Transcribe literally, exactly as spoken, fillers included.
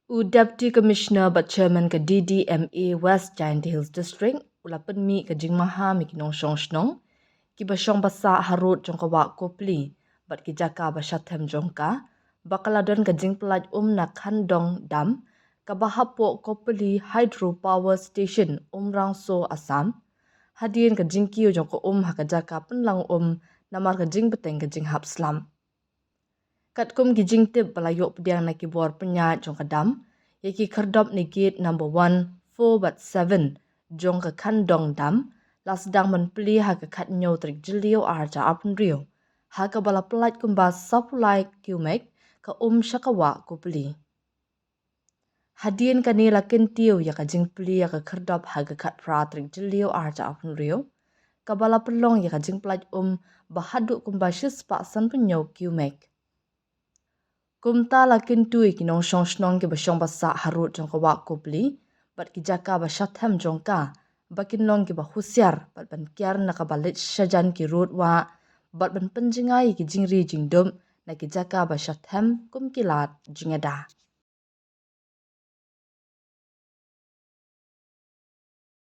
U Deputy Commissioner bad Chairman ka D D M A West Jaintia Hills District u la pynmih ka jingmaham ïa ki nongshong shnong kiba shong ba sah harud jong ka wah Kopili bad ki jaka ba shathem jong ka ba ka la don ka jingpyllait um na Khandong Dam kaba hapoh Kopili Hydro Power Station, Umrangso, Assam, hadien ka jingkiew jong ka um ha ka jaka pynlang um namar ka jingbteng ka jinghap slap. Katkum ki jingtip ba la ïoh pdiang na ki bor pynïaid jong ka dam ïa ki khyrdop na gate number one, four bad seven jong ka Khandong Dam la sdang ban plie ha ka khathynñiew tarik Jylliew arhajar arphew hynriew, ha kaba la pyllait kumba sawphew lai cubic ka um sha ka wah Kopili. Hadien kane la kyntiew ïa ka jingplie ïa ka khyrdop ha ka khatphra tarik Jylliew arhajar arphew hynriew, kaba la pynlong ïa ka jingpyllait um ba haduh kumba shispah sanphew hynñiew cubic. Kumta la kyntu ïa ki nongshong shnong kiba shong ba sah harud jong ka wah Kopili bad ki jaka ba shathem jong ka ba kin long kiba husiar bad ban kiar na kaba leit shajan ki rud wah bad ban pynjngai ïa ki jingri jingdup na ki jaka ba shathem kum ki lad jingïada.